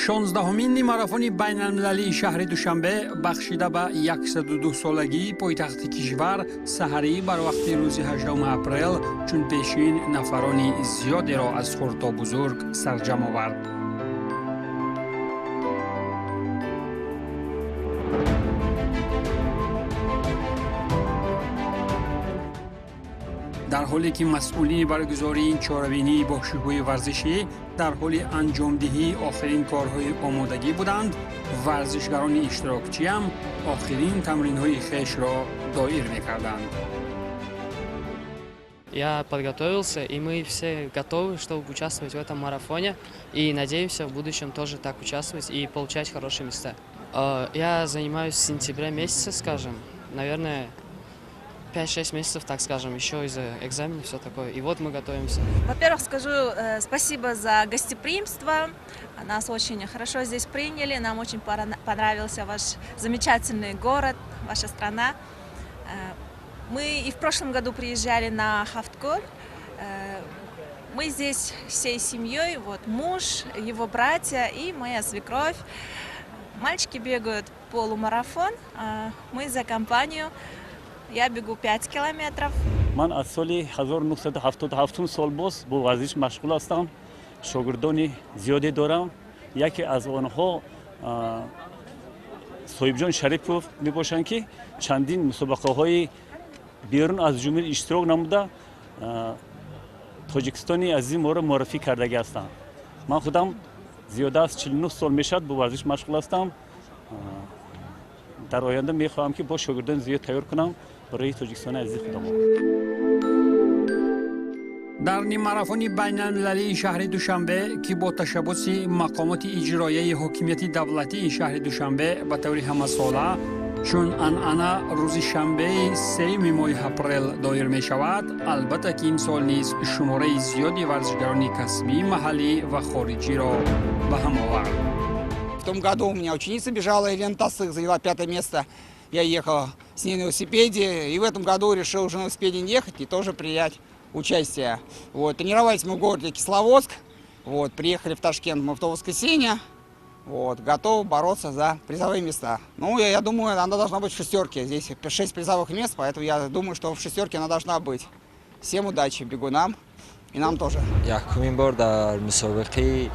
16-умин нимарафони байналмилалии шаҳри Душанбе, бахшида ба 102-солагии пойтахти кишвар, саҳарӣ бар вақти рӯзи 8 апрел чун пешин нафарони зиёдеро аз хурд то бузург сарҷам овард. Дар ҳоле ки масъулини баргузории ин чорабинии бошукӯҳи варзишӣ дар ҳоли анҷомдиҳии охирин корҳои омодагӣ буданд, варзишгарони иштирокчиам охирин тамринҳои хешро доир мекарданд. Я подготовился, и мы все готовы, чтобы участвовать в этом марафоне, и надеемся в будущем тоже так участвовать и получать хорошие места. Я занимаюсь с сентября месяца, скажем, наверное, 5-6 месяцев, так скажем, еще из-за экзамена, все такое. И вот мы готовимся. Во-первых, скажу спасибо за гостеприимство. Нас очень хорошо здесь приняли. Нам очень понравился ваш замечательный город, ваша страна. Мы и в прошлом году приезжали на Хафткуль. Мы здесь всей семьей, вот муж, его братья и моя свекровь. Мальчики бегают полумарафон, а мы за компанию. Я бегу 5 километров. Ман аз соли 1977 сол боз бо варзиш машғул ҳастам. Шогирдони зиёде дорам. Яке аз онҳо Соҳибҷон Шарипов мебошанд, ки чандин мусобиқаҳои берун аз ҷумҳур иштирок намуда, Тоҷикистони азизи моро муаррифӣ кардагӣ ҳастанд. Ман худам зиёда аз 49 сол мешавад бо варзиш машғул ҳастам. Дар оянда мехоҳам, ки бо шогирдони зиёд тайёр кунам барои Тоҷикистони азизи худамон. Дар ниммарафони байналмилалии шаҳри Душанбе, ки бо ташаббуси мақомоти иҷроияи ҳокимияти давлатии шаҳри Душанбе ба таври ҳамасола чун анъана рӯзи шанбеи 3-юми моҳи апрел доир мешавад, албатта ки имсол низ шумораи зиёди варзишгарони касбии маҳаллӣ ва хориҷиро ба ҳам овард. В том году у меня ученица бежала, Елена Тасых, заняла пятое место. Я ехала с ней на велосипеде. И в этом году решил уже на велосипеде не ехать и тоже принять участие. Вот. Тренировались мы в городе Кисловодск. Вот. Приехали в Ташкент мы в то воскресенье. Вот. Готовы бороться за призовые места. Ну, я думаю, она должна быть в шестерке. Здесь шесть призовых мест, поэтому я думаю, что в шестерке она должна быть. Всем удачи бегунам и нам тоже. Якумин бор дар мусобиқаи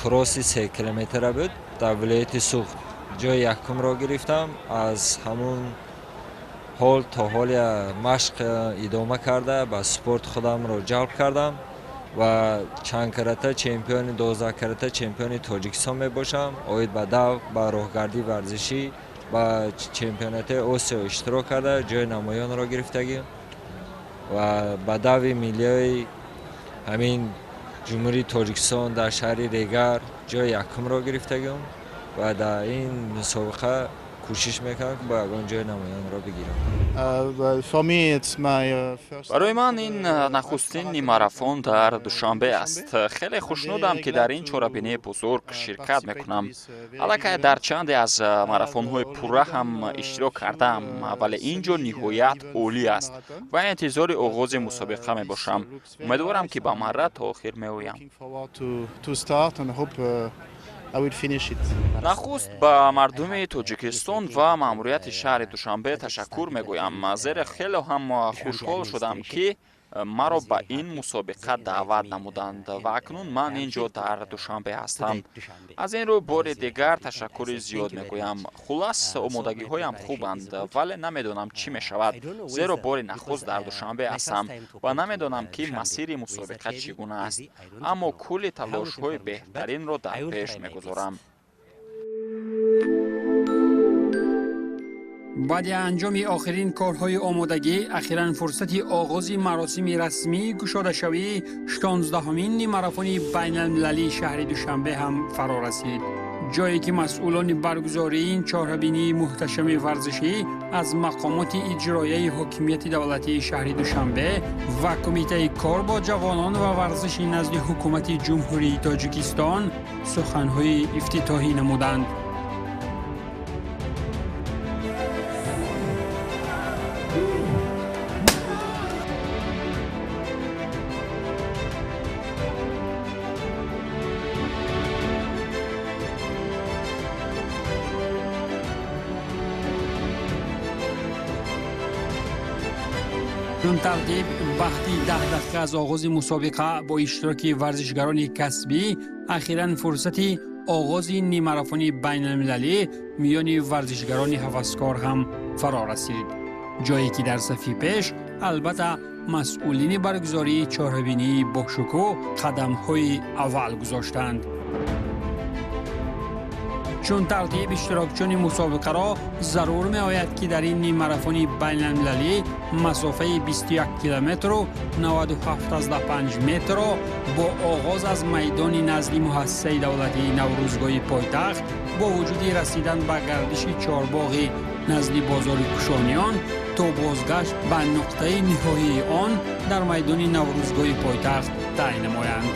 кросси 3 километра буд дар вилояти Суғд ҷои якумро гирифтам. Аз ҳамун ҳол то ҳолия машқ идома карда, ба спорт худамро ҷалб кардам ва чандкарата чемпиони, 12-карата чемпиони Тоҷикистон мебошам. Оид ба дав, ба роҳгардии варзишӣ ба чемпионатҳои Осиё иштирок карда, ҷои намоёнро гирифтагим ва ба дави миллиҳои ҳамин Ҷумҳурии Тоҷикистон дар шаҳри Регар ҷои якумро гирифтагим ва дар ин мусобиқа кӯшиш мекунам, ки бо ягон ҷои намоёнро бигирам. Барои ман ин нахустин нимарафон дар Душанбе аст. Хеле хушнудам, ки дар ин чорабинии бузург ширкат мекунам. Аллакай дар чанде аз марафонҳои пурра ҳам иштирок кардаам, вале ин ҷо ниҳоят олӣ аст ва интизори оғози мусобиқа мебошам. Умедворам, ки ба марра то охир меоям. Нахуст ба мардуми Тоҷикистон ва маъмурияти шаҳри Душанбе ташаккур мегӯям, зеро хеле ҳам хушҳол шудам, ки маро ба ин мусобиқа даъват намуданд ва акнун ман ин ҷо дар Душанбе ҳастам. Аз ин рӯ бори дигар ташаккури зиёд мегӯям. Хуллас, омодагиҳоям хубанд, вале намедонам, чӣ мешавад, зеро бори нахуст дар Душанбе ҳастам ва намедонам, ки масири мусобиқа чӣ гуна аст, аммо кулли талошҳои беҳтаринро дар пеш мегузорам. Баъди анҷоми охирин корҳои омодагӣ, ахиран фурсати оғози маросими расмии кушодашавии 16-ҳумин нимарафони байналмилалии шаҳри Душанбе ҳам фаро расид, ҷое ки масъулони баргузории ин чорабинии муҳташами варзишӣ аз мақомоти иҷроияи ҳокимияти давлатии шаҳри Душанбе ва Кумитаи кор бо ҷавонон ва варзиши назди Ҳукумати Ҷумҳурии Тоҷикистон суханҳои ифтитоҳӣ намуданд. Чун тартиб, баъди 10 дақиқа аз оғози мусобиқа бо иштироки варзишгарони касбӣ, ахиран фурсати оғози ниммарафони байналмилалӣ миёни варзишгарони ҳаваскор ҳам фаро расид, ҷое ки дар сафи пеш, албатта, масъулини баргузории чорабинии бошукӯҳ қадамҳои аввал гузоштанд. Чун тартиб, иштирокчиёни мусобиқаро зарур меояд, ки дар ин ниммарафони байналмилалӣ масофаи 21 километру 97,5 метрро бо оғоз аз майдони назди муассисаи давлатии Наврӯзгоҳи пойтахт, бо вуҷуди расидан ба гардиши чорбоғи назди бозори Кушониён, то бозгашт ба нуқтаи ниҳоии он дар майдони Наврӯзгоҳи пойтахт тай намоянд.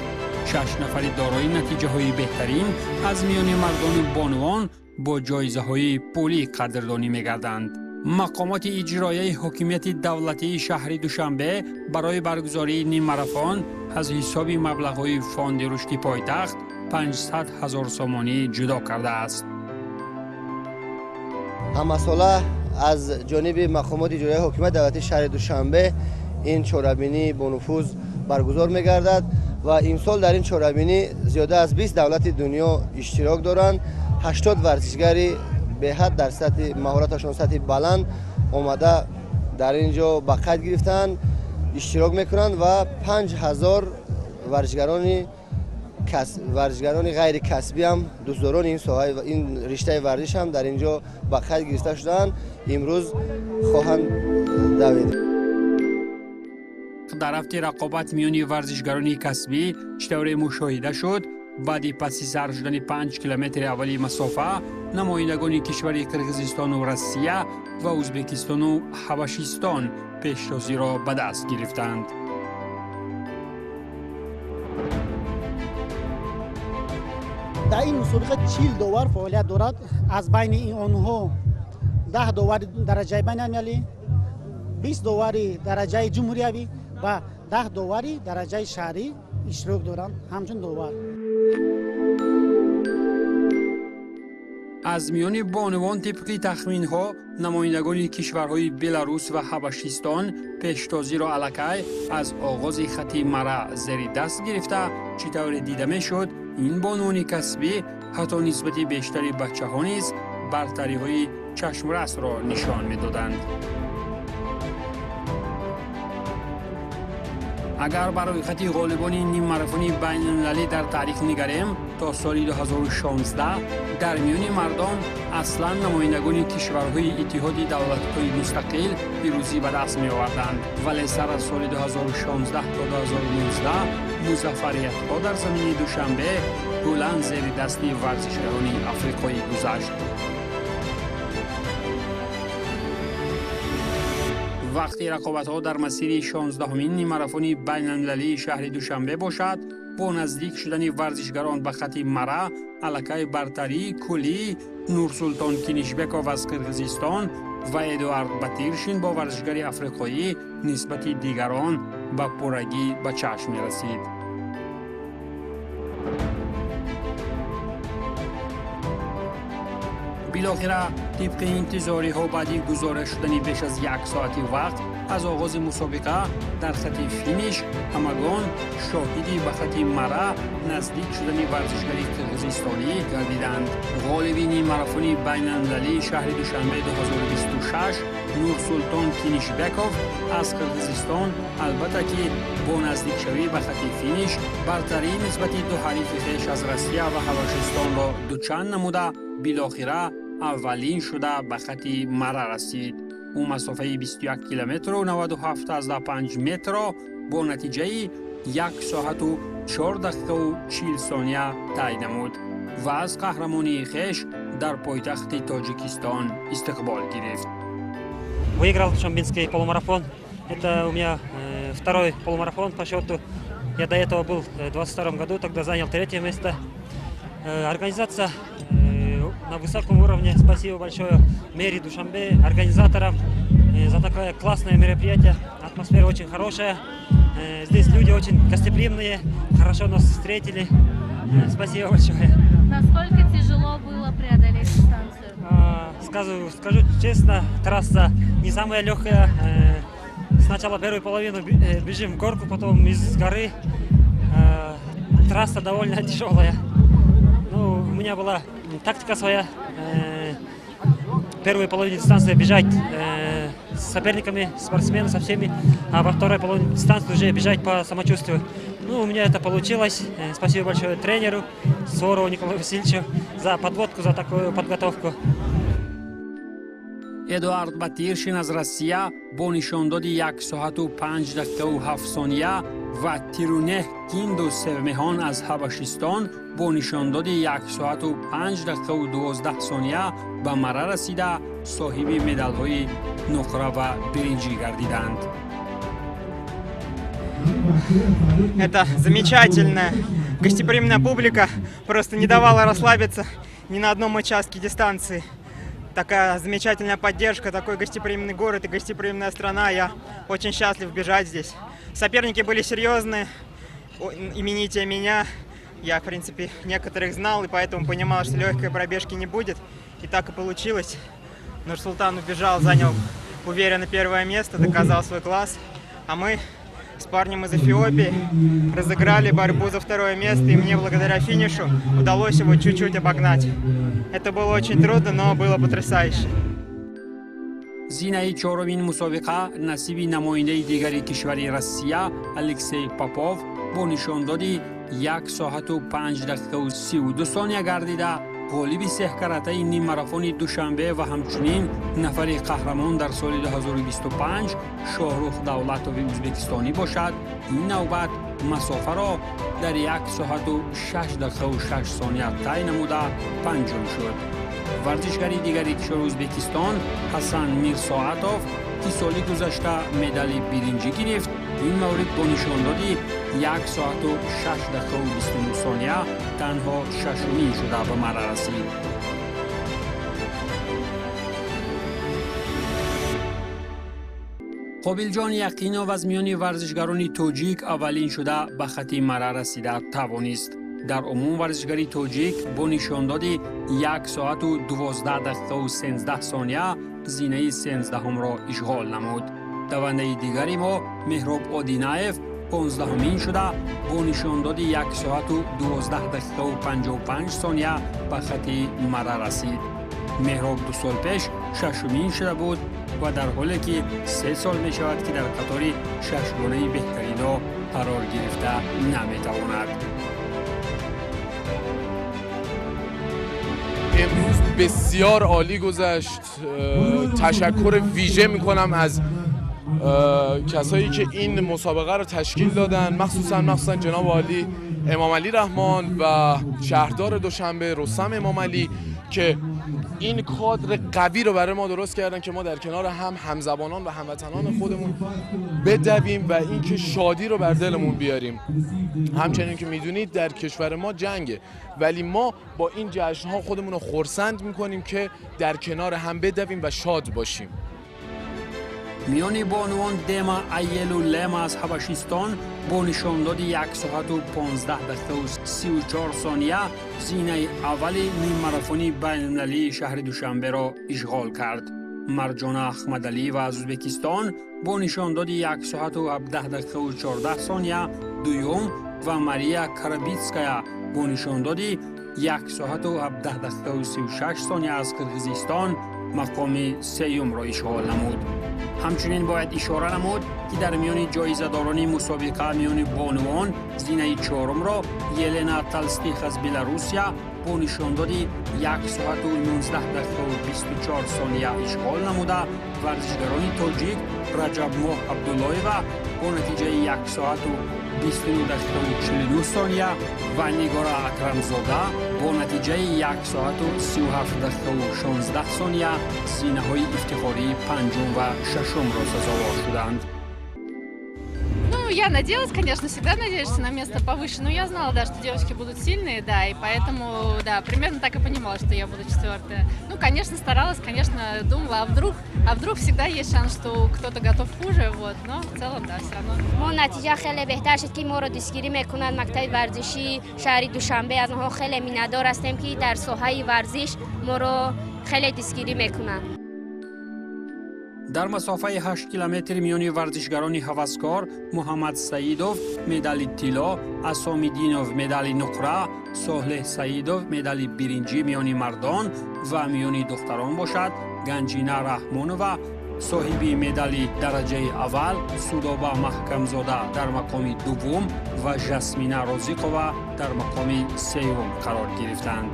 Шаш нафари дорои натиҷаҳои беҳтарин аз миёни мардону бонувон бо ҷоизаҳои пулӣ қадрдонӣ мегарданд. Мақомоти иҷроияи ҳокимияти давлатии шаҳри Душанбе барои баргузории ниммарафон аз ҳисоби маблағҳои фонди рушди пойтахт 500 ҳазор сомонӣ ҷудо кардааст. Ҳамасола аз ҷониби мақомоти иҷроияи ҳокимияти давлатии шаҳри Душанбе ин чорабинии бонуфуз баргузор мегардад ва имсол дар ин чорабинӣ зиёда аз 20 давлати дунё иштирок доранд. 80 варзишгари беҳад дар сатҳи маҳораташон сатҳи баланд омада дар ин ҷо ба қайд гирифтаанд, иштирок мекунанд ва 5000 варзишгарони ғайрикасбӣ ҳам, дӯстдорони ин соҳа, ин риштаи варзиш ҳам дар ин ҷо ба қайд гирифта шудаанд, имрӯз хоҳанд давид. Дар рафти рақобат миёни варзишгарони касбӣ, чӣ тавре мушоҳида шуд, баъди паси сар шудани 5 километри аввали масофа намояндагони кишвари Қирғизистону Россия ва Ӯзбекистону Ҳабашистон пештозиро ба даст гирифтанд. Дар ин мусобиқа 40 довар фаъолият дорад. Аз байни онҳо 10 довари дараҷаи байналмилалӣ, 20 довари дараҷаи ҷумҳуриявӣ ва 10 довари дараҷаи шаҳрӣ иштирок доранд ҳамчун довар. Аз миёни бонувон, тибқи тахминҳо, намояндагони кишварҳои Беларус ва Ҳабашистон пештозиро аллакай аз оғози хати мара зери даст гирифта, чӣ тавре дида мешуд, ин бонувони касбӣ ҳатто нисбати бештари бачаҳо низ бартариҳои чашмрасро нишон медоданд. Агар ба рӯйхати ғолибони ниммарафони байналмилалӣ дар таърих нигарем, то соли 2016 дар миёни мардон аслан намояндагони кишварҳои Иттиҳоди Давлатҳои Мустақил пирӯзӣ ба даст меоварданд, вале сар аз соли 2016 то 2019 музаффариятҳо дар замини Душанбе куллан зери дасти варзишгарони африқоӣ гузашт. Вақти рақобатҳо дар масири 16-ҳумин ниммарафони байналмилалии шаҳри Душанбе бошад, бо наздик шудани варзишгарон ба хати мара аллакай бартарии куллии Нурсултон Кинишбеков аз Қирғизистон ва Эдуард Батиршин бо варзишгари африқоӣ нисбати дигарон ба пуррагӣ ба чашм мерасид. Билохира, тибқи интизориҳо, баъди гузора шудани беш аз як соати вақт аз оғози мусобиқа, дар хати финиш ҳамагон шоҳиди ба хати мара наздик шудани варзишгари қирғизистонӣ гардиданд. Ғолиби ниммарафони байналмилалии шаҳри Душанбе 2026 Нурсултон Кинишбеков аз Қирғизистон, албатта ки, бо наздикшавӣ ба хати финиш бартарии нисбати ду ҳарифи хеш аз Россия ва Ҳабашистонро дучанд намуда, билохира аввалин шуда ба хати мара расид. Ӯ масофаи 21 километру 97,5 метрро бо натиҷаи 1 соату 4 дақиқаву 40 сония тай намуд ва аз қаҳрамонии хеш дар пойтахти Тоҷикистон истиқбол гирифт. Выиграл Душанбинский полумарафон. Это у меня второй полумарафон по счету. Я до этого был в 22 году, тогда занял третье место. Организация на высоком уровне. Спасибо большое мэрии Душанбе, организаторам за такое классное мероприятие. Атмосфера очень хорошая. Здесь люди очень гостеприимные, хорошо нас встретили. Спасибо большое. Насколько тяжело было преодолеть дистанцию? Скажу честно, трасса не самая легкая. Сначала первую половину бежим в горку, потом из горы. Трасса довольно тяжелая. Ну, у меня была тактика своя. Первую половину дистанции бежать с соперниками, спортсменами, со всеми, а во второй половине дистанции уже бежать по самочувствию. Ну, у меня это получилось. Спасибо большое тренеру Суворову Николаю Васильевичу за подводку, за такую подготовку. Эдуард Батиршин аз Россия бо нишондоди 1 соату 5 дақиқаву 7 сония ва Тирунеҳ Кинду Севмеҳон аз Ҳабашистон бо нишондоди 1 соату 5 дақиқаву 12 сония ба мара расида соҳиби медалҳои нуқра ва биринҷӣ гардиданд. Это замечательная гостеприимная публика просто не давала расслабиться ни на одном участке дистанции. Такая замечательная поддержка, такой гостеприимный город и гостеприимная страна. Я очень счастлив бежать здесь. Соперники были серьезные, именитее меня. Я, в принципе, некоторых знал и поэтому понимал, что легкой пробежки не будет. И так и получилось. Нурсултан убежал, занял уверенно первое место, доказал свой класс. А мы с парнем из Эфиопии разыграли борьбу за второе место, и мне благодаря финишу удалось его чуть-чуть обогнать. Это было очень трудно, но было потрясающе. Зинаи чорумин мусобиқа насиби намояндаи дигари кишвари Россия Алексей Попов бо нишондоди 1 соату 5 дақиқаву 32 сония гардида ғолиби сеҳкаратаи ниммарафони Душанбе ва ҳамчунин нафари қаҳрамон дар соли 2025 Шоҳрух Давлатови ӯзбекистонӣ бошад. Ин навбат масофаро дар 1 соату 6 дақиқаву 6 сония тай намуда панҷум шуд. Варзишгари дигари кишвари Ӯзбекистон Ҳасан Мирсоатов, ки соли гузашта медали биринҷӣ гирифт, ин маврид бо нишондоди 1 соату 6 дақиқаву 29 сония танҳо шашумин шуда ба мара расид. Қобилҷон Яқинов аз миёни варзишгарони тоҷик аввалин шуда ба хати мара расида тавонист. Дар умум варзишгари тоҷик бо нишондоди 1 соату 12 дақиқаву 13 сония зинаи 13-ҳумро ишғол намуд. Давандаи дигари мо Меҳроб Одинаев 15-ҳумин шуда бо нишондоди 1 соату 12 дақиқаву 55 сония ба хати мара расид. Меҳроб 2 сол пеш шашумин шуда буд ва дар ҳоле ки 3 сол мешавад ки дар қатори шашгонаи беҳтаринҳо қарор гирифта наметавонад. امروز بسیار عالی گذشت. تشکر ویژه میکنم از کسایی که این مسابقه رو تشکیل دادن، مخصوصا جناب عالی امام علی رحمان و شهردار دوشنبه رستم امام علی که این کادر قوی رو برای ما درست کردن که ما در کنار هم همزبانان و هموطنان خودمون بدویم و اینکه شادی رو بر دلمون بیاریم. همچنین که میدونید در کشور ما جنگه، ولی ما با این جشن‌ها خودمون رو خرسند میکنیم که در کنار هم بدویم و شاد باشیم. میانی بانوان دما ایلو لما از حبشستان با نشانداد 1 ساعت و 15 دقیقه و 34 ثانیه زینه اول نیم مارافونی بین‌المللی شهر دوشنبه را اشغال کرد. مرجانه احمدعلی و از ازبکستان با نشانداد 1 ساعت و 17 دقیقه و 14 ثانیه دوم و ماریا کرابیتسکایا با نشانداد 1 ساعت و 17 دقیقه و 36 ثانیه از قرقیزستان مقام سیوم را اشغال نمود. همچنین باید اشاره نمود که در میان جایزه‌داران مسابقه میان بانوان زینه چهارم را یلنا تالستیخ از بلاروسیا با نشانداد 1 ساعت و 19 دقیقه و 24 ثانیه اشغال نموده. ورزشگران تاجیک رجب ماه عبدالله‌ایوا با نتیجه 1 ساعت و 29 دقیقه و 49 ثانیه و نگارا اکرمزاده با نتیجه 1 ساعت و 37 دقیقه و 16 ثانیه زینه‌های افتخاری پنجم و ششم را سزاوار شدند. Ну, я надеялась, конечно, всегда надеешься на место повыше, но я знала, да, что девочки будут сильные, да, и поэтому, да, примерно так и понимала, что я буду четвертая. Ну, конечно, старалась, конечно, думала, а вдруг всегда есть шанс, что кто-то готов хуже, вот, но в целом, да, все равно. Мо натиҷа хеле беҳтар шуд, ки моро дастгирӣ мекунанд мактаби варзишии шаҳри Душанбе. Аз онҳо хеле миннатдор ҳастем, ки дар соҳаи варзиш моро хеле дастгирӣ мекунанд. Дар масофаи 8 километр миёни варзишгарони ҳаваскор Муҳаммад Саидов медали тилло, Асомиддинов медали нуқра, Солеҳ Саидов медали биринҷӣ миёни мардон ва миёни духтарон бошад Ганҷина Раҳмонова соҳиби медали дараҷаи аввал, Судоба Маҳкамзода дар мақоми дуввум ва Жасмина Розиқова дар мақоми сеюм қарор гирифтанд.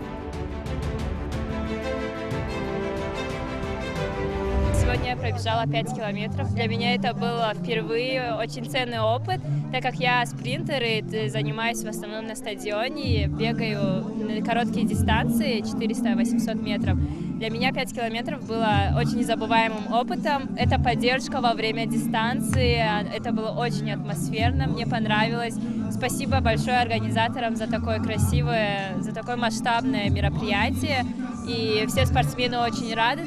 Сегодня я пробежала 5 километров. Для меня это было впервые очень ценный опыт, так как я спринтер и занимаюсь в основном на стадионе, бегаю на короткие дистанции, 400-800 метров. Для меня 5 километров было очень незабываемым опытом. Это поддержка во время дистанции, это было очень атмосферно, мне понравилось. Спасибо большое организаторам за такое красивое, за такое масштабное мероприятие. И все спортсмены очень рады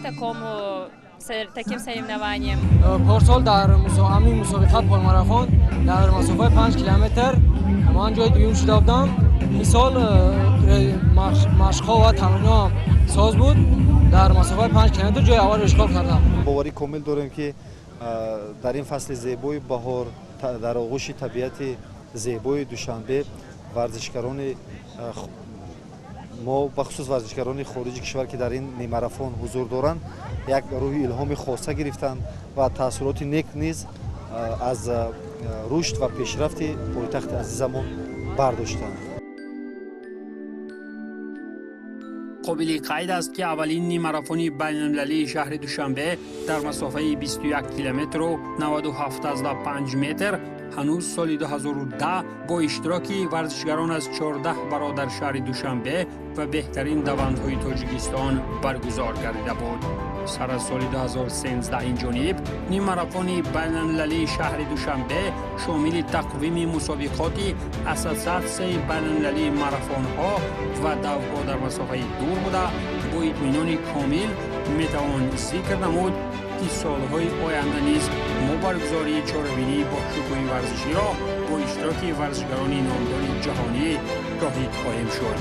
таким соревнованиям. Парсол дар ҳамин мусобиқат полумарафон дар масофаи 5 километр ман ҷои дуюм шуда будам. Ин сол машқҳо ва тамринҳо соз буд. Дар масофаи 5 километр ҷои аввалро ишғол кардам. Боварӣ комил дорем, ки дар ин фасли зебои баҳор дар оғӯши табиати зебои Душанбе варзишгарони мо, бахусус варзишгарони хориҷи кишвар, ки дар ин нимарафон ҳузур доранд, як рӯҳи илҳоми хоса гирифтанд ва таассуроти нек низ аз рушд ва пешрафти пойтахти азизамон бардоштанд. Қобили қайд аст, ки аввалин нимарафони байналмилалии шаҳри Душанбе дар масофаи 21 километру 97,5 метр ҳанӯз соли 2010 бо иштироки варзишгарон аз 14 бародар шаҳри Душанбе ва беҳтарин давандҳои Тоҷикистон баргузор гардида буд. Сар аз соли 2013 ин ҷониб нимарафони байналмилалии шаҳри Душанбе шомили тақвими мусобиқоти Ассотсиатсияи байналмилалии марафонҳо ва давҳо дар масофаи дур буда, бо итминони комил метавон зикр намуд, ки солҳои оянда низ мо баргузории чорабинии бошукӯҳи варзиширо бо иштироки варзишгарони номдори ҷаҳонӣ шоҳид хоҳем шуд.